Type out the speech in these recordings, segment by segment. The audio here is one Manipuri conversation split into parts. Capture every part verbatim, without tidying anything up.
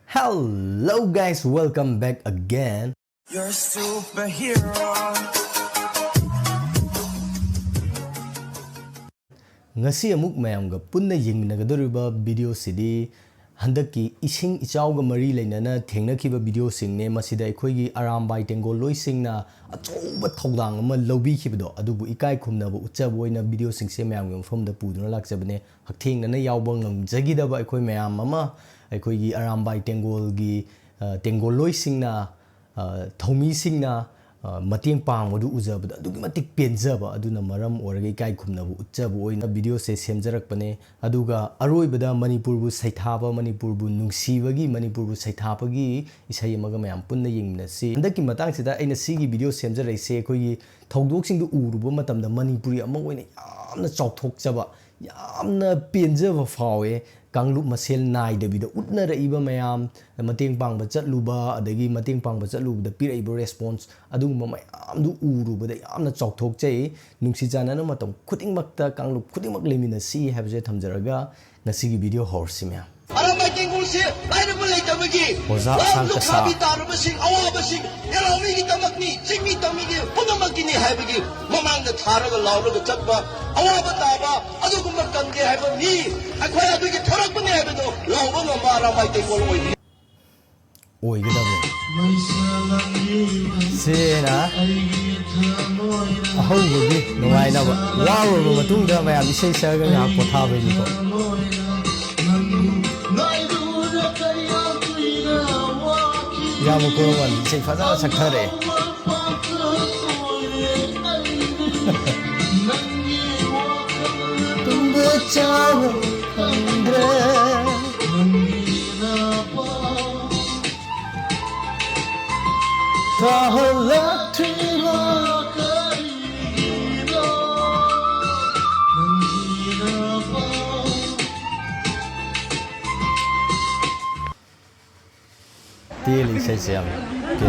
Hello guys, welcome back again. You're a superhero. ꯉꯁꯤ ꯑꯃꯨꯛ ꯃꯌꯥꯝꯒ ꯄꯨꯟꯅ ꯌꯦꯡꯃꯤꯟꯅꯒꯗꯧꯔꯤꯕ ꯚꯤꯗꯤꯑꯣꯁꯤꯗꯤ ꯍꯟꯗꯛꯀꯤ ꯏꯁꯤꯡ ꯏꯆꯥꯎꯒ ꯃꯔꯤ ꯂꯩꯅꯅ ꯊꯦꯡꯅꯈꯤꯕ ꯚꯤꯗꯤꯑꯣꯁꯤꯡꯅꯦ꯫ ꯃꯁꯤꯗ ꯑꯩꯈꯣꯏꯒꯤ ꯑꯔꯥꯝꯕꯥꯏ ꯇꯦꯡꯒꯣꯜꯂꯣꯏꯁꯤꯡꯅ ꯑꯆꯧꯕ ꯊꯧꯗꯥꯡ ꯑꯃ ꯂꯧꯕꯤꯈꯤꯕꯗꯣ, ꯑꯗꯨꯕꯨ ꯏꯀꯥꯏ ꯈꯨꯝꯅꯕ ꯎꯠꯆꯕ ꯑꯣꯏꯅ ꯚꯤꯗꯤꯑꯣꯁꯤꯡꯁꯦ ꯃꯌꯥꯝꯒꯤ ꯃꯐꯝꯗ ꯄꯨꯗꯨꯅ ꯂꯥꯛꯆꯕꯅꯦ꯫ ꯍꯛꯊꯦꯡꯅꯅ ꯌꯥꯎꯕ ꯉꯝꯖꯈꯤꯗꯕ ꯑꯩꯈꯣꯏ ꯃꯌꯥꯝ ꯑꯃ, ꯑꯩꯈꯣꯏꯒꯤ ꯑꯔꯥꯝꯕꯥꯏ ꯇꯦꯡꯒꯣꯜꯒꯤ, ꯑ, ꯇꯦꯡꯒꯣꯜꯂꯣꯏꯁꯤꯡꯅ, ꯑ, ꯊꯧꯃꯤꯁꯤꯡꯅ, ꯑ, ꯃꯇꯦꯡ ꯄꯥꯡꯕꯗꯨ ꯎꯖꯕꯗ ꯑꯗꯨꯛꯀꯤ ꯃꯇꯤꯛ ꯄꯦꯟꯖꯕ ꯑꯗꯨꯅ ꯃꯔꯝ ꯑꯣꯏꯔꯒ ꯏꯀꯥꯏ ꯈꯨꯝꯅꯕ ꯎꯠꯆꯕ ꯑꯣꯏꯅ ꯚꯤꯗꯤꯑꯣꯁꯦ ꯁꯦꯝꯖꯔꯛꯄꯅꯦ꯫ ꯑꯗꯨꯒ ꯑꯔꯣꯏꯕꯗ ꯃꯅꯤꯄꯨꯔꯕꯨ ꯁꯩꯊꯥꯕ, ꯃꯅꯤꯄꯨꯔꯕꯨ ꯅꯨꯡꯁꯤꯕꯒꯤ, ꯃꯅꯤꯄꯨꯔꯕꯨ ꯁꯩꯊꯥꯕꯒꯤ ꯏꯁꯩ ꯑꯃꯒ ꯃꯌꯥꯝ ꯄꯨꯟꯅ ꯌꯦꯡꯃꯤꯟꯅꯁꯤ꯫ ꯍꯟꯗꯛꯀꯤ ꯃꯇꯥꯡꯁꯤꯗ ꯑꯩꯅ ꯁꯤꯒꯤ ꯚꯤꯗꯤꯑꯣ ꯁꯦꯝꯖꯔꯛꯏꯁꯦ ꯑꯩꯈꯣꯏꯒꯤ ꯊꯧꯗꯣꯛꯁꯤꯡꯗꯨ ꯎꯔꯨꯕ ꯃꯇꯝꯗ ꯃꯅꯤꯄꯨꯔꯤ ꯑꯃ ꯑꯣꯏꯅ ꯌꯥꯝꯅ ꯆꯥꯎꯊꯣꯛꯆꯕ, ꯌꯥꯝꯅ ꯄꯦꯟꯖꯕ ꯐꯥꯎꯋꯦ꯫ ꯀꯥꯡꯂꯨꯞ ꯃꯁꯦꯜ ꯅꯥꯏꯗꯕꯤꯗ ꯎꯠꯅꯔꯛꯏꯕ ꯃꯌꯥꯝ, ꯃꯇꯦꯡ ꯄꯥꯡꯕ ꯆꯠꯂꯨꯕ, ꯑꯗꯒꯤ ꯃꯇꯦꯡ ꯄꯥꯡꯕ ꯆꯠꯂꯨꯕꯗ ꯄꯤꯔꯛꯏꯕ ꯔꯦꯁꯄꯣꯟꯁ, ꯑꯗꯨꯒꯨꯝꯕ ꯃꯌꯥꯝꯗꯨ ꯎꯔꯨꯕꯗ ꯌꯥꯝꯅ ꯆꯥꯎꯊꯣꯛꯆꯩ꯫ ꯅꯨꯡꯁꯤ ꯆꯥꯟꯅꯅ ꯃꯇꯝ ꯈꯨꯗꯤꯡꯃꯛꯇ ꯀꯥꯡꯂꯨꯞ ꯈꯨꯗꯤꯡꯃꯛ ꯂꯩꯃꯤꯟꯅꯁꯤ ꯍꯥꯏꯕꯁꯦ ꯊꯝꯖꯔꯒ ꯉꯁꯤꯒꯤ ꯚꯤꯗꯤꯑꯣ ꯍꯧꯔꯁꯤ ꯃꯌꯥꯝ꯫ ꯑꯔꯥꯝꯕꯥꯏ ꯇꯦꯡꯒꯣꯜꯁꯦ ꯂꯥꯏꯔꯕ ꯂꯩꯇꯕꯒꯤ, ꯑꯣꯖꯥ ꯂꯝ ꯑꯁꯥꯡ ꯀꯁꯥ꯫ ꯂꯨꯈ꯭ꯔꯥꯕꯤ ꯇꯥꯔꯕꯁꯤꯡ, ꯑꯋꯥꯕꯁꯤꯡ, ꯌꯦꯂꯥꯎꯃꯤꯒꯤꯗꯃꯛꯅꯤ, ꯆꯤꯡꯃꯤ ꯇꯝꯃꯤꯒꯤ ꯄꯨꯝꯅꯃꯛꯀꯤꯅꯤ ꯍꯥꯏꯕꯒꯤ ꯃꯃꯥꯡꯗ ꯊꯥꯔꯒ ꯂꯥꯎꯔꯒ ꯆꯠꯄ, ꯑꯋꯥꯕ ꯇꯥꯕ ꯑꯗꯨꯒꯨꯝꯕ ꯀꯟꯗꯦ ꯍꯥꯏꯕ ꯃꯤ ꯑꯩꯈꯣꯏ ꯑꯗꯨꯒꯤ ꯊꯣꯔꯛꯄꯅꯤ ꯍꯥꯏꯕꯗꯣ ꯂꯥꯎꯕ ꯉꯝꯕ ꯑꯔꯥꯝꯕꯥꯏ ꯇꯦꯡꯒꯣꯜ ꯑꯣꯏꯕꯅꯤ꯫ ꯑꯣꯏꯒꯗꯕꯅꯤ꯫ ꯁꯤꯅ ꯑꯍꯧꯕꯒꯤ ꯅꯨꯡꯉꯥꯏꯅꯕ꯫ ꯋꯥꯔꯨꯔꯕ ꯃꯇꯨꯡꯗ ꯃꯌꯥꯝ ꯏꯁꯩ ꯁꯛꯑꯒ ꯉꯥꯏꯍꯥꯛ ꯄꯣꯊꯥꯕꯩꯅꯤꯀꯣ꯫ ꯏꯌꯥꯝꯕ ꯀꯣꯔꯧꯋꯥꯟ ꯏꯁꯩ ꯐꯖꯅ ꯁꯛꯊꯔꯛꯑꯦ꯫ ꯇꯨꯝꯕ ꯆꯥꯕ ꯈꯪꯗ꯭ꯔꯦ꯫ ꯇꯥꯍꯜꯂꯛꯇ꯭ꯔꯤꯕ ꯀꯔꯤꯒꯤꯅꯣ? ꯇꯦꯜꯂꯤ ꯏꯁꯩꯁꯦ ꯌꯥꯝ꯫ ꯑꯣꯀꯦ꯫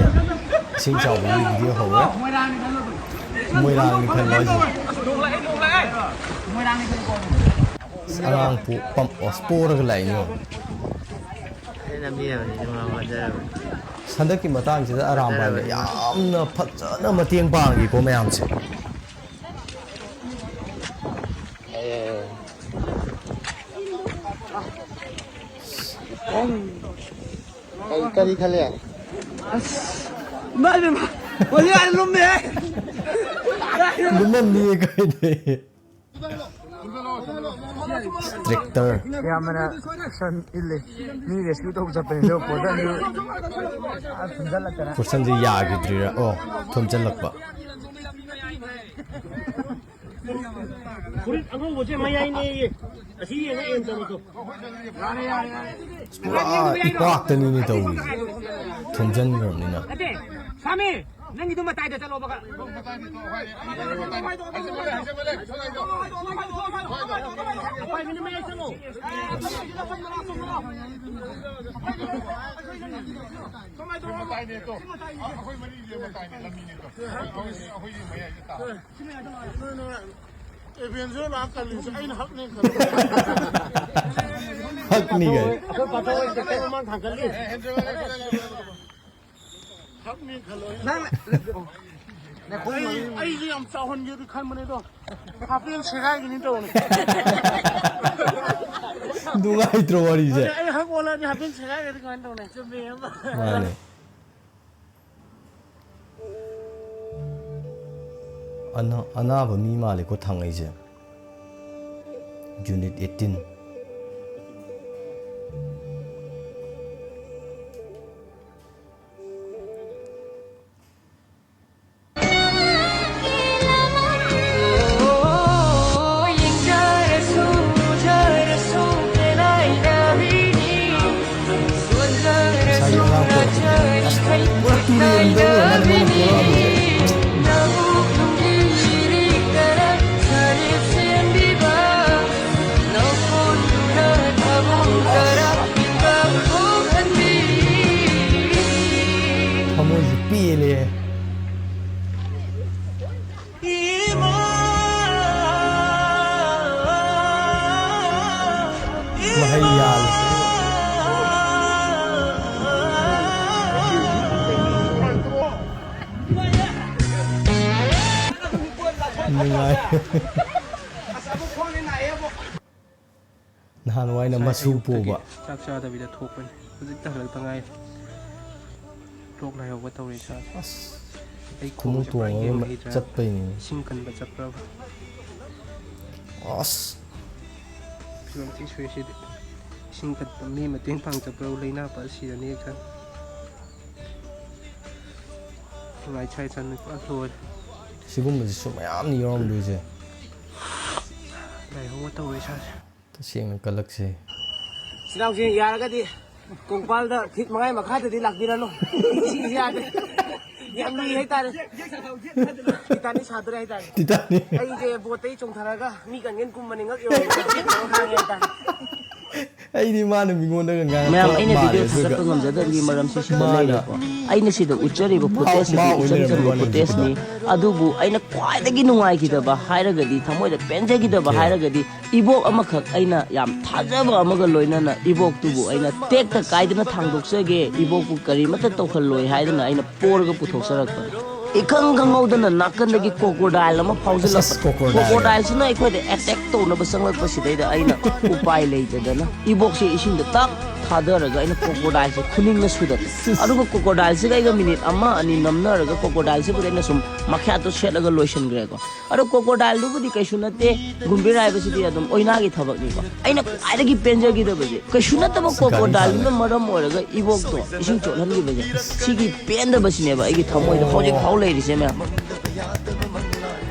ꯏꯁꯤꯡ ꯆꯥꯎꯕꯒꯤ ꯚꯤꯗꯤꯑꯣ ꯍꯧꯔꯦ꯫ ꯃꯣꯏꯔꯥꯡꯅꯤ ꯈꯜꯂꯣ ꯍꯥꯏꯁꯦ꯫ ꯑꯁ, ꯑꯉꯥꯡ ꯄꯣ-, ꯄꯝ-, ꯑꯁ, ꯄꯣꯔꯒ ꯂꯥꯛꯏꯅꯦ꯫ ꯍꯟꯗꯛꯀꯤ ꯃꯇꯥꯡꯁꯤꯗ ꯑꯔꯥꯝꯕꯥꯏꯅ ꯌꯥꯝꯅ ꯐꯖꯅ ꯃꯇꯦꯡ ꯄꯥꯡꯉꯤꯀꯣ ꯃꯌꯥꯝꯁꯦ꯫ ꯀꯔꯤ, ꯀꯔꯤ ꯈꯜꯂꯦ? ꯑꯁ, ꯏꯃꯥ, ꯏꯕꯦꯝꯃ, ꯍꯧꯖꯤꯛ ꯑꯩ ꯂꯨꯝꯃꯦꯍꯦ꯫ ꯂꯨꯝꯃꯝꯅꯤꯌꯦ ꯀꯩꯗꯩ꯫ ꯇ꯭ꯔꯦꯛꯇꯔ꯫ ꯏꯌꯥꯝꯕꯅ ꯁꯟ ꯏꯜꯂꯦ꯫ ꯃꯤ ꯔꯦꯁꯀ꯭ꯌꯨ ꯇꯧꯕ ꯆꯠꯄꯅꯦ, ꯑꯗꯨꯒ ꯄꯣꯠꯆꯪꯁꯨ ꯑꯥ ꯊꯨꯝꯖꯜꯂꯛꯇꯅ꯫ ꯄꯣꯠꯆꯪꯁꯦ ꯌꯥꯈꯤꯗ꯭ꯔꯤꯔꯥ? ꯑꯣ, ꯊꯨꯝꯖꯜꯂꯛꯄ꯫ ꯐꯨꯔꯤꯠ ꯑꯉꯧꯕꯁꯦ ꯃꯌꯥꯏꯅꯦꯌꯦ꯫ ꯑꯁꯤ ꯌꯦꯡꯉ ꯑꯦꯝ ꯇꯧꯔꯣ꯫ ꯄꯨꯔꯥ ꯏꯄꯥꯛꯇꯅꯤꯅꯦ ꯇꯧꯔꯤꯁꯦ꯫ ꯊꯨꯝꯖꯟꯈ꯭ꯔꯕꯅꯤꯅ꯫ ꯅꯠꯇꯦ, ꯁꯥꯃꯤ, ꯅꯪꯒꯤꯗꯨ ꯃꯇꯥꯏꯗ ꯆꯠꯂꯣꯕ꯫ ꯃꯇꯥꯏꯗ ꯆꯠꯂꯣ꯫ ꯃꯇꯥꯏꯅꯦ ꯇꯣ꯫ ꯑꯩꯈꯣꯏ ꯃꯔꯤꯁꯦ ꯃꯇꯥꯏꯅꯦ, ꯂꯝꯕꯤꯅꯦ ꯇꯣ꯫ ꯑꯩꯈꯣꯏ, ꯑꯩꯈꯣꯏꯒꯤ ꯃꯌꯥꯏꯗ ꯇꯥꯕ꯫ ꯑꯦꯚꯦꯟꯖꯔ ꯂꯥꯛ ꯀꯜꯂꯤꯁꯦ ꯑꯩꯅ ꯍꯛꯅꯦ ꯈꯜꯂꯦ꯫ ꯍꯛꯅꯤ ꯀꯥꯏ꯫ ꯑꯩꯈꯣꯏ ꯄꯥꯊꯣꯛ ꯍꯣꯏ ꯀꯩꯀꯩ ꯃꯃꯥꯡ ꯊꯥꯡꯒꯠꯂꯤ꯫ ꯍꯛꯅꯦ ꯈꯜꯂꯣ꯫ ꯅꯪ ꯑꯩ, ꯑꯩꯁꯨ ꯌꯥꯝ ꯆꯥꯎꯍꯟꯒꯦꯗꯤ ꯈꯟꯕꯅꯦ ꯑꯗꯣ, ꯍꯥꯄꯦꯟ ꯁꯦꯒꯥꯏꯒꯤꯅꯤ ꯇꯧꯕꯅꯦ꯫ ꯅꯨꯡꯉꯥꯏꯇ꯭ꯔꯣ ꯋꯥꯔꯤꯁꯦ? ꯑꯩ ꯍꯛ ꯑꯣꯜꯂꯗꯤ ꯍꯥꯄꯦꯟ ꯁꯦꯒꯥꯏꯒꯗꯤ ꯀꯃꯥꯏꯅ ꯇꯧꯅꯤ? ꯆꯨꯝꯃꯦ ꯏꯌꯥꯝꯕ꯫ ꯃꯥꯅꯦ꯫ ꯑꯅꯥ-, ꯑꯅꯥꯕ ꯃꯤ ꯃꯥꯜꯂꯦꯀꯣ ꯊꯥꯡꯉꯩꯁꯦ꯫ Unit eighteen. ꯉꯁꯥꯏꯒꯤ ꯑꯉꯥꯡ ꯄꯣꯔꯛꯄꯗꯣ꯫ ꯑꯁ, ꯄꯨꯔꯥ ꯇꯨꯔꯦꯜꯗ ꯑꯣꯏꯔ ꯃꯥꯜꯂꯦ ꯃꯣꯏꯅ ꯄꯣꯔꯛꯑꯝꯃꯤꯁꯦ꯫ ꯅꯨꯡꯉꯥꯏ꯫ ꯅꯍꯥꯟꯋꯥꯏꯅ ꯉꯁꯥꯏ ꯃꯁꯨ ꯑꯌꯨꯛꯇꯒꯤ ꯄꯣꯕ꯫ ꯆꯥꯛ ꯆꯥꯗꯕꯤꯗ ꯊꯣꯛꯄꯅꯤ꯫ ꯍꯧꯖꯤꯛꯇ ꯍꯜꯂꯛꯇ ꯉꯥꯏꯔꯤ꯫ ꯂꯣꯛ ꯂꯥꯏꯍꯧꯕ ꯇꯧꯔꯦ ꯏꯁꯥꯁꯦ꯫ ꯑꯁ, ꯑꯩ ꯈꯣꯡꯎꯞ ꯈꯣꯡꯁꯦ ꯄꯨꯔꯥ ꯇꯣꯡꯉꯒ ꯌꯦꯡꯕ ꯍꯩꯇ꯭ꯔꯦ꯫ ꯆꯠꯄꯩꯅꯦ꯫ ꯏꯁꯤꯡ ꯀꯟꯕ ꯆꯠꯄ꯭ꯔꯕ? ꯑꯁ꯫ ꯐꯤꯕꯝ ꯊꯤ ꯁꯣꯛꯑꯦ ꯁꯤꯗꯤ꯫ ꯏꯁꯤꯡ ꯀꯟꯕ ꯃꯤ ꯃꯇꯦꯡ ꯄꯥꯡ ꯆꯠꯄ꯭ꯔꯕꯨ ꯂꯩꯅꯥ ꯄꯛꯑ ꯁꯤꯔꯅꯤ ꯈꯟ꯫ ꯅꯨꯡꯉꯥꯏ ꯁꯥꯏ ꯆꯟ ꯄꯨꯔꯥ ꯂꯣꯏꯔꯦ꯫ ꯁꯤꯒꯨꯝꯕꯁꯤꯁꯨ ꯃꯌꯥꯝꯅꯤ ꯌꯥꯎꯔꯝꯗꯣꯏꯁꯦ꯫ ꯂꯥꯏꯍꯧꯕ ꯇꯧꯔꯦ ꯏꯁꯥꯁꯦ꯫ ꯇꯁꯦꯡꯅ ꯀꯜꯂꯛꯁꯦ꯫ ꯏꯆꯤꯟ ꯏꯅꯥꯎꯁꯤꯡ ꯌꯥꯔꯒꯗꯤ ꯀꯣꯡꯄꯥꯜꯗ ꯐꯤꯠ ꯃꯉꯥ ꯃꯈꯥꯗꯗꯤ ꯂꯥꯛꯄꯤꯔꯅꯨ꯫ ꯏꯁꯤꯡꯁꯤ ꯌꯥꯗꯦ꯫ ꯌꯥꯝ ꯂꯨꯏ ꯍꯥꯏꯇꯥꯔꯦ꯫ ꯇꯤꯇꯥꯅꯤꯛ ꯁꯥꯗꯣꯔꯦ ꯍꯥꯏꯇꯥꯔꯦ꯫ ꯇꯤꯇꯥꯅꯤꯛ꯫ ꯑꯩꯁꯦ ꯕꯣꯠꯇꯒꯤ ꯆꯣꯡꯊꯔꯒ ꯃꯤ ꯀꯟꯒꯦꯅ ꯀꯨꯝꯕꯅꯤ, ꯉꯛ ꯌꯧꯔꯦ꯫ ꯈꯥꯡꯉꯦ ꯍꯥꯏꯇꯥꯔꯦ꯫ ꯑꯩꯗꯤ ꯃꯥꯅ ꯃꯤꯉꯣꯟꯗꯒ ꯉꯥꯡꯉꯛꯄ ꯃꯌꯥꯝ, ꯑꯩꯅ ꯃꯥꯜꯂꯦ, video ꯑꯗꯨꯒ ꯊꯥꯒꯠꯄ ꯉꯝꯖꯗꯕꯒꯤ ꯃꯔꯝꯁꯤꯁꯨ ꯃꯥꯅ ꯂꯩꯔꯦꯀꯣ꯫ ꯑꯩꯅ ꯁꯤꯗ ꯎꯠꯆꯔꯤꯕ ꯃꯥ, footage ꯁꯤꯗꯤ ꯃꯥ ꯏꯆꯝ ꯑꯣꯏꯅ ꯆꯝꯕ ꯂꯧꯔꯅꯤ ꯍꯧꯖꯤꯛꯀꯤꯗꯣ꯫ Footage ꯅꯤ꯫ ꯑꯗꯨꯕꯨ ꯑꯩꯅ ꯈ꯭ꯋꯥꯏꯗꯒꯤ ꯅꯨꯡꯉꯥꯏꯈꯤꯗꯕ ꯍꯥꯏꯔꯒꯗꯤ, ꯊꯃꯣꯏꯗ ꯄꯦꯟꯖꯈꯤꯗꯕ ꯀꯦ꯫ ꯍꯥꯏꯔꯒꯗꯤ, ꯏꯕꯣꯛ ꯑꯃꯈꯛ ꯑꯩꯅ ꯌꯥꯝ ꯊꯥꯖꯕ ꯑꯃꯒ ꯂꯣꯏꯅꯅ ꯏꯕꯣꯛꯇꯨꯕꯨ ꯑꯩꯅ ꯇꯦꯛꯇ ꯀꯥꯏꯗꯅ ꯊꯥꯡꯗꯣꯛꯆꯒꯦ, ꯏꯕꯣꯛꯄꯨ ꯀꯔꯤꯃꯠꯇ ꯇꯧꯍꯜꯂꯣꯏ ꯍꯥꯏꯗꯅ ꯑꯩꯅ ꯄꯣꯔꯒ ꯄꯨꯊꯣꯛꯆꯔꯛꯄꯅꯤ꯫ ꯏꯈꯪ ꯈꯪꯍꯧꯗꯅ ꯅꯥꯀꯟꯗꯒꯤ crocodile ꯑꯃ ꯑꯁ, ꯑꯁ, ꯐꯥꯎꯖꯤꯜꯂꯛꯄ꯫ Crocodile꯫ Crocodileꯁꯤꯅ ꯑꯩꯈꯣꯏꯗ attack ꯇꯧꯅꯕ ꯆꯪꯂꯛꯄꯁꯤꯗꯩꯗ ꯑꯩꯅ ꯎꯄꯥꯏ ꯂꯩꯇꯗꯅ ꯏꯕꯣꯛꯁꯦ ꯏꯁꯤꯡꯗ ꯇꯛ ꯊꯥꯗꯔꯒ ꯑꯩꯅ crocodileꯁꯦ ꯈꯨꯅꯤꯡꯅ ꯁꯨꯗꯠꯂꯦ꯫ ꯁꯤꯁ꯫ ꯑꯗꯨꯒ crocodileꯁꯤꯒ ꯑꯩꯒ minute ꯑꯃ ꯑꯅꯤ ꯅꯝꯅꯔꯒ crocodileꯁꯤꯕꯨꯗꯤ ꯑꯩꯅ ꯁꯨꯝ ꯃꯈ꯭ꯌꯥꯠꯇꯣ ꯁꯦꯠꯂꯒ ꯂꯣꯏꯁꯤꯟꯈ꯭ꯔꯦꯀꯣ꯫ ꯑꯗꯣ crocodileꯗꯨꯕꯨꯗꯤ ꯀꯩꯁꯨ ꯅꯠꯇꯦ, ꯒꯨꯝꯕꯤꯔ ꯍꯥꯏꯕꯁꯤꯗꯤ ꯑꯗꯨꯝ ꯑꯣꯏꯅꯥꯒꯤ ꯊꯕꯛꯅꯤꯀꯣ꯫ ꯑꯩꯅ ꯈ꯭ꯋꯥꯏꯗꯒꯤ ꯄꯦꯟꯖꯈꯤꯗꯕꯁꯦ, ꯀꯩꯁꯨ ꯅꯠꯇꯕ ꯑꯁ, ꯒꯥꯔꯤ crocodileꯗꯨꯅ ꯈꯥꯝꯃꯦ꯫ ꯃꯔꯝ ꯑꯣꯏꯔꯒ ꯏꯕꯣꯛꯇꯣ ꯏꯁꯤꯡ ꯆꯣꯠꯍꯟꯈꯤꯕꯁꯦ, ꯁꯤꯒꯤ ꯄꯦꯟꯗꯕꯁꯤꯅꯦꯕ ꯑꯩꯒꯤ ꯊꯃꯣꯏꯗ ꯍꯧꯖꯤꯛ ꯐꯥꯎ ꯂꯩꯔꯤꯁꯦ, ꯃꯌꯥꯝ꯫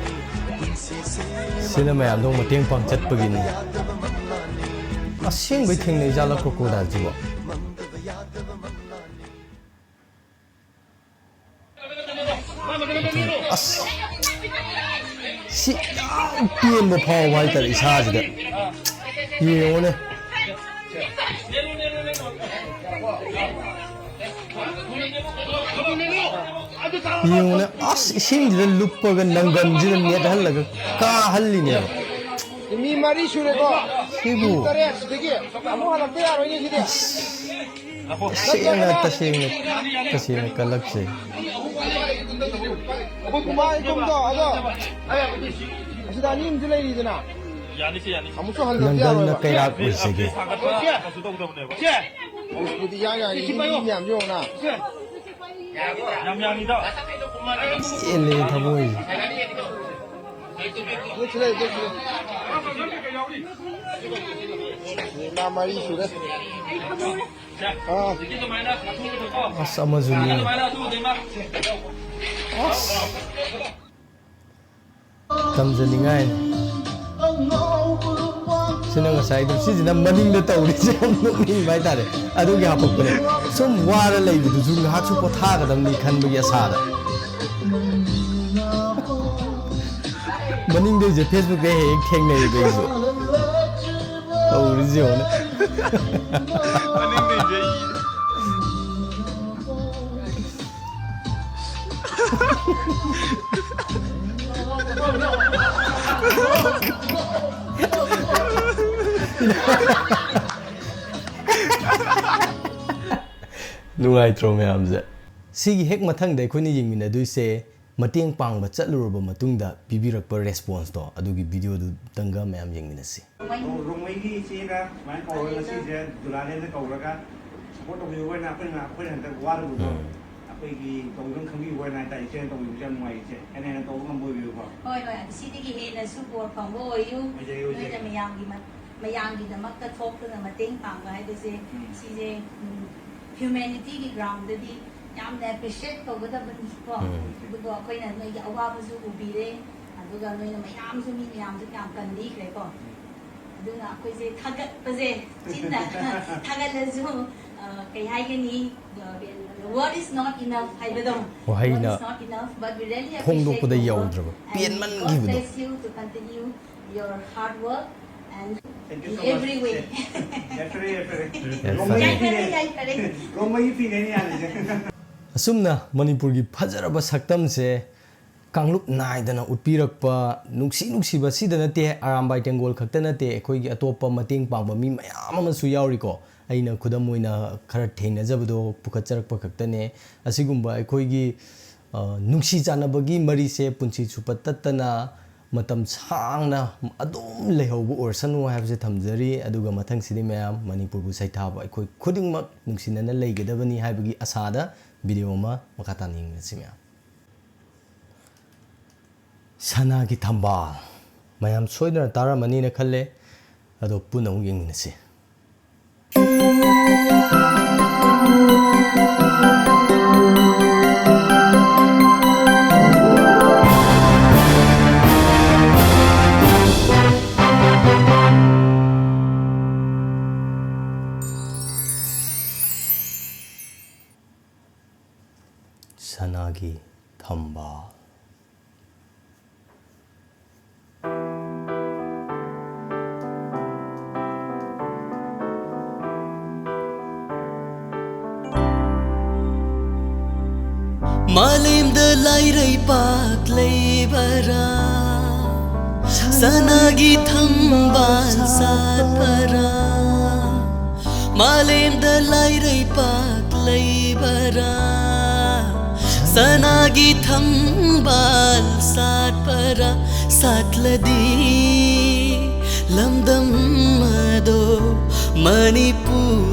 ꯁꯤꯅ ꯃꯌꯥꯝꯗꯣ ꯃꯇꯦꯡ ꯄꯥꯡ ꯆꯠꯄꯒꯤꯅꯤ꯫ ꯑꯁꯦꯡꯕꯩ ꯊꯦꯡꯅꯩ ꯖꯥꯠꯂ crocodileꯁꯤꯕꯣ? ꯑꯁ, ꯁꯤ ꯌꯥꯝ ꯄꯦꯟꯕ ꯐꯥꯎꯕ ꯍꯥꯏꯇꯥꯔꯦ ꯏꯁꯥꯁꯤꯗ꯫ ꯌꯦꯡꯉꯨꯅꯦ꯫ ꯌꯦꯡꯉꯨꯅꯦ, ꯑꯁ, ꯏꯁꯤꯡꯁꯤꯗ ꯂꯨꯞꯄꯒ ꯅꯪꯒꯟꯁꯤꯗ ꯅꯦꯠꯍꯜꯂꯒ ꯀꯥꯍꯜꯂꯤꯅꯦꯕ꯫ ꯃꯤ ꯃꯔꯤ ꯁꯨꯔꯦꯀꯣ꯫ ꯁꯤꯕꯨ꯫ ꯃꯤ ꯇꯔꯦꯠ ꯁꯤꯗꯒꯤ ꯑꯃꯨꯛ ꯍꯜꯂꯛꯄ ꯌꯥꯔꯣꯏꯅꯦ ꯁꯤꯗꯤ꯫ ꯑꯁ, ꯇꯁꯦꯡꯅ, ꯇꯁꯦꯡꯅ, ꯇꯁꯦꯡꯅ ꯀꯜꯂꯛꯆꯩ꯫ ꯑꯩꯈꯣꯏ ꯈꯨꯃꯥꯡ ꯏꯀꯨꯝꯗꯣ ꯑꯗꯣ ꯑꯁꯤꯗ ꯑꯅꯤ ꯑꯃꯁꯨ ꯂꯩꯔꯤꯗꯅ, ꯌꯥꯅꯤꯁꯦ, ꯌꯥꯅꯤꯁꯦ꯫ ꯑꯃꯨꯛꯁꯨ ꯍꯜꯂꯗꯤ ꯅꯪꯒꯜꯅ ꯌꯥꯔꯣꯏꯕ꯫ ꯀꯩꯔꯥꯛ ꯑꯣꯏꯖꯒꯦ? ꯀꯩꯁꯨ ꯇꯧꯗꯕꯅꯦꯕ꯫ ꯁꯦ꯫ ꯍꯧꯖꯤꯛꯄꯨꯗꯤ ꯏꯌꯥ ꯌꯥꯏ, ꯁꯤ ꯃꯤ ꯄꯥꯏꯌꯣ꯫ ꯃꯌꯥꯝꯁꯦ ꯌꯦꯡꯉꯨꯅ꯫ ꯁꯦ꯫ ꯌꯥꯝ ꯌꯥꯡꯉꯤꯗꯣ꯫ ꯄꯦꯜꯂꯦ ꯊꯃꯣꯏꯁꯦ꯫ ꯂꯦꯞꯁꯤ ꯂꯩ, ꯂꯦꯞꯁꯤ ꯂꯩ꯫ ꯃꯥ ꯃꯔꯤ ꯁꯨꯔꯦ꯫ ꯑꯥ꯫ ꯑꯁ, ꯑꯃꯁꯨ ꯂꯦꯡꯉꯦ꯫ ꯑꯁ꯫ ꯇꯝꯖꯅꯤꯡꯉꯥꯏ꯫ ꯁꯤꯅ ꯉꯁꯥꯏꯗꯣ, ꯁꯤꯁꯤꯅ ꯃꯅꯤꯡꯗ ꯇꯧꯔꯤꯁꯦ ꯌꯥꯝ ꯅꯣꯛꯅꯤꯡꯕ ꯍꯥꯏꯇꯥꯔꯦ꯫ ꯑꯗꯨꯒꯤ ꯍꯥꯄꯛꯄꯅꯦ꯫ ꯁꯨꯝ ꯋꯥꯔ ꯂꯩꯕꯗꯨꯁꯨ ꯉꯥꯏꯍꯥꯛꯁꯨ ꯄꯣꯊꯥꯒꯗꯕꯅꯤ ꯈꯟꯕꯒꯤ ꯑꯁꯥꯗ꯫ ꯃꯅꯤꯡꯗꯩꯁꯦ Facebook-ꯇ ꯍꯦꯛ ꯍꯦꯛ ꯊꯦꯡꯅꯩꯕ ꯑꯩꯁꯨ꯫ ꯇꯧꯔꯤꯁꯦ ꯌꯦꯡꯉꯨꯅꯦ꯫ ꯃꯅꯤꯡꯗꯩꯁꯦ꯫ ꯅꯨꯡꯉꯥꯏꯇ꯭ꯔꯣ ꯃꯌꯥꯝꯁꯦ? ꯁꯤꯒꯤ ꯍꯦꯛ ꯃꯊꯪꯗ ꯑꯩꯈꯣꯏꯅ ꯌꯦꯡꯃꯤꯟꯅꯗꯣꯏꯁꯦ ꯃꯇꯦꯡ ꯄꯥꯡꯕ ꯆꯠꯂꯨꯔꯕ ꯃꯇꯨꯡꯗ ꯄꯤꯕꯤꯔꯛꯄ response-ꯇꯣ, ꯑꯗꯨꯒꯤ video-ꯗꯨꯇꯪꯒ ꯃꯌꯥꯝ ꯌꯦꯡꯃꯤꯟꯅꯁꯤ꯫ ꯔꯣꯡꯃꯩꯒꯤ ꯏꯆꯦꯅ ꯁꯨꯃꯥꯏꯅ ꯀꯧꯔꯒ ꯉꯁꯤꯁꯦ ꯖꯨꯂꯥꯂꯦꯟꯗ ꯀꯧꯔꯒ support ꯇꯧꯕꯤꯕ ꯑꯣꯏꯅ ꯑꯩꯈꯣꯏꯅ, ꯑꯩꯈꯣꯏꯅ ꯍꯟꯗꯛ ꯋꯥꯔꯨꯕꯗꯣ ꯎꯝ꯫ ꯑꯩꯈꯣꯏꯒꯤ ꯇꯧꯐꯝ ꯈꯪꯕꯤꯕ ꯑꯣꯏꯅ ꯍꯥꯏꯇꯥꯔꯦ, ꯏꯆꯦꯅ ꯇꯧꯕꯤꯕꯁꯦ ꯌꯥꯝ ꯅꯨꯡꯉꯥꯏ ꯏꯆꯦ꯫ ꯍꯦꯟꯅ ꯍꯦꯟꯅ ꯇꯧꯕ ꯉꯝꯕ ꯑꯣꯏꯕꯤꯌꯨꯀꯣ꯫ ꯍꯣꯏ, ꯍꯣꯏ, ꯑꯗꯨ ꯁꯤꯗꯒꯤ ꯍꯦꯟꯅꯁꯨ ꯕꯣꯔ ꯐꯪꯕ ꯑꯣꯏꯌꯨ꯫ ꯑꯣꯏꯖꯒꯦ, ꯑꯣꯏꯖꯒꯦ꯫ ꯅꯣꯏꯅ ꯃꯌꯥꯝꯒꯤ ꯃ-, ꯃꯌꯥꯝꯒꯤꯗꯃꯛꯇ ꯊꯣꯛꯇꯨꯅ ꯃꯇꯦꯡ ꯄꯥꯡꯕ ꯍꯥꯏꯕꯁꯦ, ꯎꯝ꯫ ꯁꯤꯁꯦ, ꯎꯝ, humanity-ꯒꯤ ground-ꯗꯗꯤ ꯌꯥꯝꯅ appreciate ꯇꯧꯒꯗꯕꯅꯤ ꯀꯣ꯫ ꯎꯝ꯫ ꯑꯗꯨꯒ ꯑꯩꯈꯣꯏꯅ ꯅꯣꯏꯒꯤ ꯑꯋꯥꯕꯁꯨ ꯎꯕꯤꯔꯦ, ꯑꯗꯨꯒ ꯅꯣꯏꯅ ꯃꯌꯥꯝꯁꯨ, ꯃꯤ ꯃꯌꯥꯝꯁꯨ ꯌꯥꯝ ꯀꯟꯕꯤꯈ꯭ꯔꯦꯀꯣ꯫ ꯎꯝ꯫ ꯑꯗꯨꯅ ꯑꯩꯈꯣꯏꯁꯦ ꯊꯥꯒꯠꯄꯁꯦ ꯆꯤꯟꯅ ꯊꯥꯒꯠꯂꯁꯨ, ꯑ, ꯀꯩ ꯍꯥꯏꯒꯅꯤ? The word is not enough ꯍꯥꯏꯕꯗꯣ꯫ ꯋꯥꯍꯩꯅ Word is not enough, but we really appreciate ꯐꯣꯡꯗꯣꯛꯄꯗ your work ꯌꯧꯗ꯭ꯔꯕ, and God ꯄꯦꯟꯃꯟꯈꯤꯕꯗꯣ꯫ Bless you to continue your hard work and Thank you in so much, every way. ꯏꯆꯦ꯫ ꯌꯥꯏꯐꯔꯦ, ꯌꯥꯏꯐꯔꯦ꯫ ꯌꯥꯏꯐꯔꯦ꯫ ꯔꯣꯡꯃꯩꯒꯤ ꯌꯥꯏꯐꯔꯦ, ꯐꯤꯅꯦ꯫ ꯌꯥꯏꯐꯔꯦ꯫ ꯔꯣꯡꯃꯩꯒꯤ ꯐꯤꯅꯦ ꯑꯩꯅ ꯌꯥꯜꯂꯤꯁꯦ꯫ ꯑꯁꯨꯝꯅ ꯃꯅꯤꯄꯨꯔꯒꯤ ꯐꯖꯔꯕ ꯁꯛꯇꯝꯁꯦ ꯀꯥꯡꯂꯨꯞ ꯅꯥꯏꯗꯅ ꯎꯠꯄꯤꯔꯛꯄ, ꯅꯨꯡꯁꯤ ꯅꯨꯡꯁꯤꯕ ꯁꯤꯗ ꯅꯠꯇꯦ, ꯑꯔꯥꯝꯕꯥꯏ ꯇꯦꯡꯒꯣꯜ ꯈꯛꯇ ꯅꯠꯇꯦ, ꯑꯩꯈꯣꯏꯒꯤ ꯑꯇꯣꯞꯄ ꯃꯇꯦꯡ ꯄꯥꯡꯕ ꯃꯤ ꯃꯌꯥꯝ ꯑꯃꯁꯨ ꯌꯥꯎꯔꯤꯀꯣ꯫ ꯑꯩꯅ ꯈꯨꯗꯝ ꯑꯣꯏꯅ ꯈꯔ ꯊꯦꯡꯅꯖꯕꯗꯣ ꯄꯨꯈꯠꯆꯔꯛꯄ ꯈꯛꯇꯅꯦ꯫ ꯑꯁꯤꯒꯨꯝꯕ ꯑꯩꯈꯣꯏꯒꯤ ꯑ, ꯅꯨꯡꯁꯤ ꯆꯥꯟꯅꯕꯒꯤ ꯃꯔꯤꯁꯦ ꯄꯨꯟꯁꯤ ꯆꯨꯞꯄ ꯇꯠꯇꯅ ꯃꯇꯝ ꯁꯥꯡꯅ ꯑꯗꯨꯝ ꯂꯩꯍꯧꯕ ꯑꯣꯏꯔꯁꯅꯨ ꯍꯥꯏꯕꯁꯦ ꯊꯝꯖꯔꯤ꯫ ꯑꯗꯨꯒ ꯃꯊꯪꯁꯤꯗꯤ ꯃꯌꯥꯝ ꯃꯅꯤꯄꯨꯔꯕꯨ ꯁꯩꯊꯥꯕ ꯑꯩꯈꯣꯏ ꯈꯨꯗꯤꯡꯃꯛ ꯅꯨꯡꯁꯤꯅꯅ ꯂꯩꯒꯗꯕꯅꯤ ꯍꯥꯏꯕꯒꯤ ꯑꯁꯥꯗ ꯚꯤꯗꯤꯑꯣ ꯑꯃ ꯃꯈꯥ ꯇꯥꯅ ꯌꯦꯡꯃꯤꯟꯅꯁꯤ ꯃꯌꯥꯝ꯫ ꯁꯅꯥꯒꯤ ꯊꯝꯕꯥꯜ꯫ ꯃꯌꯥꯝ ꯁꯣꯏꯗꯅ ꯇꯥꯔꯝꯃꯅꯤꯅ ꯈꯜꯂꯦ꯫ ꯑꯗꯣ ꯄꯨꯟꯅ ꯑꯃꯨꯛ ꯌꯦꯡꯃꯤꯟꯅꯁꯤ꯫ ꯁꯅꯥꯒꯤ ꯊꯝꯕꯥꯜ꯫ ꯃꯥꯂꯦꯝꯗ ꯂꯥꯏꯔꯩꯄꯥꯛ ꯂꯩꯕꯔꯥ? ꯁꯅꯥꯒꯤ ꯊꯝꯕꯥꯜ ꯁꯥꯠꯄꯔꯥ? ꯃꯥꯂꯦꯝꯗ ꯂꯥꯏꯔꯩꯄꯥꯛ ꯂꯩꯕꯔꯥ? ꯁꯅꯥꯒꯤ ꯊꯝꯕꯥꯜ ꯁꯥꯠꯄꯔꯥ? ꯁꯥꯠꯂꯗꯤ ꯂꯝꯗꯝ ꯑꯗꯣ ꯃꯅꯤꯄꯨꯔꯅꯤ꯫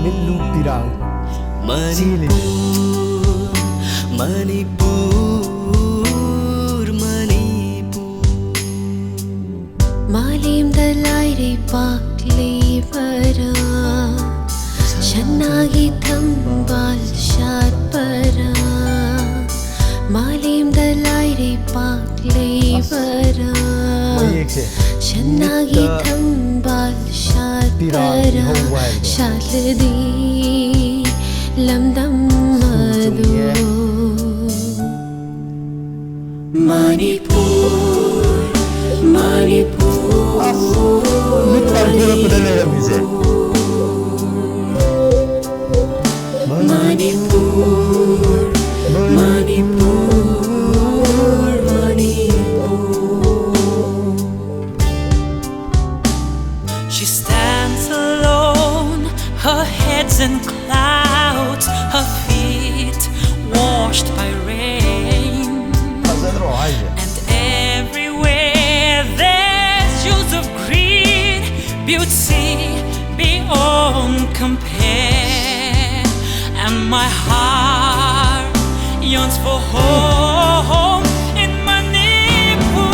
ꯃꯤꯠꯂꯨ ꯄꯤꯔꯥꯡ ꯆꯦꯜꯂꯤ꯫ ꯃꯅꯤꯄꯨꯔ, ꯃꯅꯤꯄꯨꯔ, ꯃꯅꯤꯄꯨꯔ꯫ ꯃꯥꯂꯦꯝꯗ ꯂꯥꯏꯔꯩꯄꯥꯛ ꯂꯩꯕꯔꯥ? ꯁꯅꯥꯒꯤ ꯊꯝꯕꯥꯜ ꯁꯥꯠꯄꯔꯥ? ꯃꯥꯂꯦꯝꯗ ꯂꯥꯏꯔꯩꯄꯥꯛ ꯂꯩꯕꯔꯥ? ꯃꯌꯦꯛꯁꯦ ꯁꯅꯥꯒꯤ ꯃꯤꯠꯇ ꯊꯝꯕꯥꯜ ꯄꯤꯔꯥꯡ ꯁꯥꯠꯄꯔꯥ? ꯏꯍꯧꯕ ꯍꯥꯏꯕꯗꯣ꯫ ꯁꯥꯠꯂꯗꯤ ꯂꯝꯗꯝ ꯁꯨꯝ ꯑꯗꯣ ꯆꯨꯝꯃꯤꯌꯦ꯫ ꯃꯅꯤꯄꯨꯔ, ꯃꯅꯤꯄꯨꯔ, ꯑꯁ, ꯃꯤꯠ ꯄꯥꯡꯊꯣꯔꯛꯄꯗ ꯂꯩꯔꯝꯃꯤꯁꯦ꯫ Manipur, Manipur, Manipur. She stands alone, her head's in clouds, her feet My heart yearns for home in Manipur.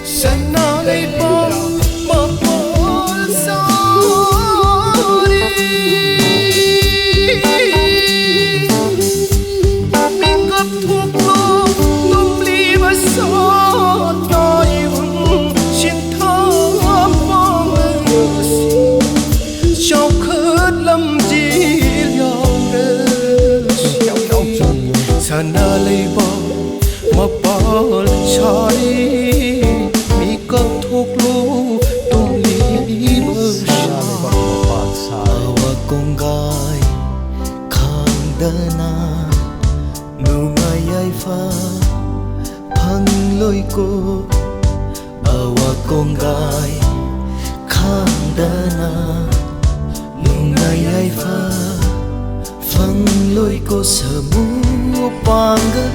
Sana leibak mapol sari. Mikap thuk lo tumli ba sot noi un shin tham pong si. Chau khat lam ji liang re. Sana leibak mapal sari, mikap thuk lo tumli ba sot. Awa kongkai khangdana nungai ai fa phang loi ko. Awa kongkai khangdana nungai ai fa phang loi ko. Samu pangga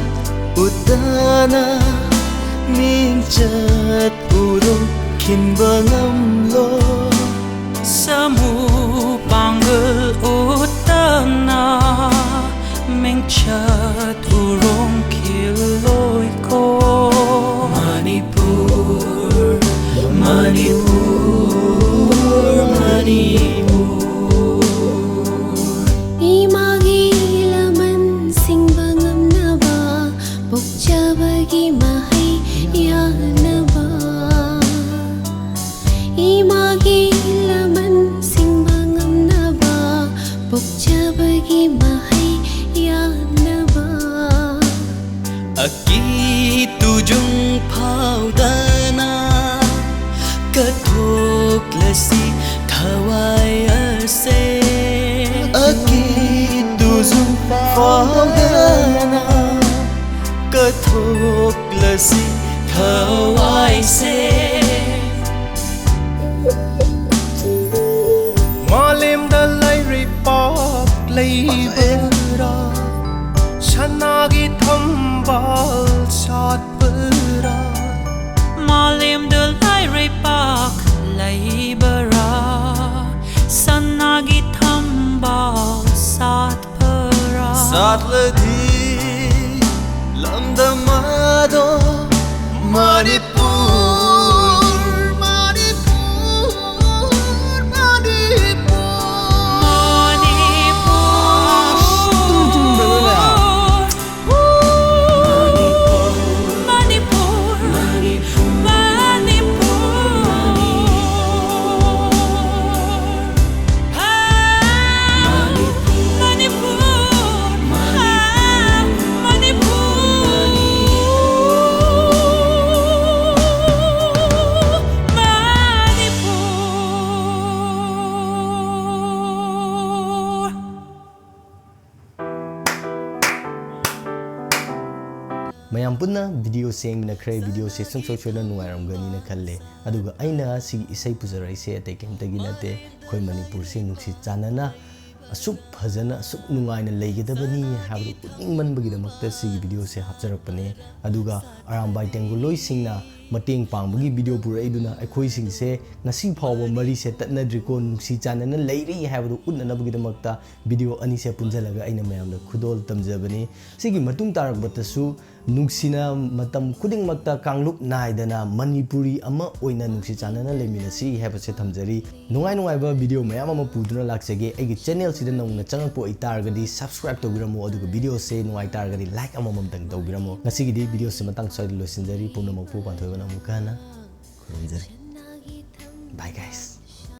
utana mingchat urung khin ba ngam lo. Samu pangga utana mingchat urung khin loi ko. Manipur, Manipur, Manipur. Imagi laman singba ngamnaba, pokchabagi mahai yanaba. Imagi laman singba ngamnaba, pokchabagi mahai yanaba. Aki tujung phaudana kathok lasi thawai ase. Aki tujung phaudana kathok lasi thawai se. Malim da lairi pa ꯁꯅꯥꯒꯤ ꯊꯝꯕꯥꯜ ꯁꯥꯠꯄꯔꯥ? ꯃꯥꯂꯦꯝꯗ ꯂꯥꯏꯔꯩ ꯄꯥꯛ ꯂꯩꯕꯔꯥ? ꯁꯅꯥꯒꯤ ꯊꯝꯕꯥꯜ ꯁꯥꯠꯄꯔꯥ? ꯁꯥꯠꯂꯗꯤ ꯂꯝꯗꯝ ꯑꯗꯣ ꯃꯅꯤꯄꯨꯔ, ꯃꯅꯤꯄꯨꯔ, ꯃꯅꯤꯄꯨꯔ꯫ ꯃꯅꯤꯄꯨꯔ꯫ ꯇꯨꯝ ꯇꯨꯝꯗꯕꯅꯦ꯫ ꯃꯅꯤꯄꯨꯔ, ꯃꯅꯤꯄꯨꯔ, ꯃꯅꯤꯄꯨꯔ꯫ ꯃꯅꯤꯄꯨꯔ, ꯃꯅꯤꯄꯨꯔ, ꯃꯅꯤꯄꯨꯔ꯫ ꯃꯌꯥꯝ ꯄꯨꯟꯅ ꯚꯤꯗꯤꯑꯣꯁꯦ ꯌꯦꯡꯃꯤꯟꯅꯈ꯭ꯔꯦ꯫ ꯚꯤꯗꯤꯑꯣꯁꯦ ꯁꯨꯡꯁꯣꯏ ꯁꯣꯏꯗꯅ ꯅꯨꯡꯉꯥꯏꯔꯝꯒꯅꯤꯅ ꯈꯜꯂꯦ꯫ ꯑꯗꯨꯒ ꯑꯩꯅ ꯁꯤꯒꯤ ꯏꯁꯩ ꯄꯨꯖꯔꯛꯏꯁꯦ ꯑꯇꯩ ꯀꯩꯝꯇꯒꯤ ꯅꯠꯇꯦ, ꯑꯩꯈꯣꯏ ꯃꯅꯤꯄꯨꯔꯁꯤ ꯅꯨꯡꯁꯤ ꯆꯥꯟꯅꯅ ꯑꯁꯨꯛ ꯐꯖꯅ, ꯑꯁꯨꯛ ꯅꯨꯡꯉꯥꯏꯅ ꯂꯩꯒꯗꯕꯅꯤ ꯍꯥꯏꯕꯗꯨ ꯎꯠꯅꯤꯡꯃꯟꯕꯒꯤꯗꯃꯛꯇ ꯁꯤꯒꯤ ꯚꯤꯗꯤꯑꯣꯁꯦ ꯍꯥꯞꯆꯔꯛꯄꯅꯦ꯫ ꯑꯗꯨꯒ ꯑꯔꯥꯝꯕꯥꯏ ꯇꯦꯡꯒꯨꯂꯣꯏꯁꯤꯡꯅ ꯃꯇꯦꯡ ꯄꯥꯡꯕꯒꯤ ꯚꯤꯗꯤꯑꯣ ꯄꯨꯔꯛꯏꯗꯨꯅ ꯑꯩꯈꯣꯏꯁꯤꯡꯁꯦ ꯉꯁꯤ ꯐꯥꯎꯕ ꯃꯔꯤꯁꯦ ꯇꯠꯅꯗ꯭ꯔꯤꯀꯣ, ꯅꯨꯡꯁꯤ ꯆꯥꯟꯅꯅ ꯂꯩꯔꯤ ꯍꯥꯏꯕꯗꯨ ꯎꯠꯅꯅꯕꯒꯤꯗꯃꯛꯇ ꯚꯤꯗꯤꯑꯣ ꯑꯅꯤꯁꯦ ꯄꯨꯟꯁꯤꯜꯂꯒ ꯑꯩꯅ ꯃꯌꯥꯝꯗ ꯈꯨꯗꯣꯜ ꯇꯝꯖꯕꯅꯤ꯫ ꯁꯤꯒꯤ ꯃꯇꯨꯡ ꯇꯥꯔꯛꯄꯗꯁꯨ ꯅꯨꯡꯁꯤꯅ ꯃꯇꯝ ꯈꯨꯗꯤꯡꯃꯛꯇ ꯀꯥꯡꯂꯨꯞ ꯅꯥꯏꯗꯅ ꯃꯅꯤꯄꯨꯔꯤ ꯑꯃ ꯑꯣꯏꯅ ꯅꯨꯡꯁꯤ ꯆꯥꯟꯅꯅ ꯂꯩꯃꯤꯟꯅꯁꯤ ꯍꯥꯏꯕꯁꯦ ꯊꯝꯖꯔꯤ꯫ ꯅꯨꯡꯉꯥꯏ ꯅꯨꯡꯉꯥꯏꯕ ꯚꯤꯗꯤꯑꯣ ꯃꯌꯥꯝ ꯑꯃ ꯄꯨꯗꯨꯅ ꯂꯥꯛꯆꯒꯦ꯫ ꯑꯩꯒꯤ ꯆꯦꯅꯦꯜꯁꯤꯗ ꯅꯧꯅ ꯆꯪꯉꯛꯄ ꯑꯣꯏꯇꯥꯔꯒꯗꯤ subscribe ꯇꯧꯕꯤꯔꯝꯃꯣ, ꯑꯗꯨꯒ ꯚꯤꯗꯤꯑꯣꯁꯦ ꯅꯨꯡꯉꯥꯏ ꯇꯥꯔꯒꯗꯤ like ꯑꯃꯃꯝꯇꯪ ꯇꯧꯕꯤꯔꯝꯃꯣ꯫ ꯉꯁꯤꯒꯤꯗꯤ ꯚꯤꯗꯤꯑꯣꯁꯦ ꯃꯇꯥꯡ ꯁ꯭ꯋꯥꯏꯗ ꯂꯣꯏꯁꯤꯟꯖꯔꯤ꯫ ꯄꯨꯝꯅꯃꯛꯄꯨ ꯄꯥꯟꯊꯣꯏꯕꯅ ꯑꯃꯨꯛꯀ ꯍꯟꯅ ꯈꯨꯔꯨꯝꯖꯔꯤ꯫ Bye guys꯫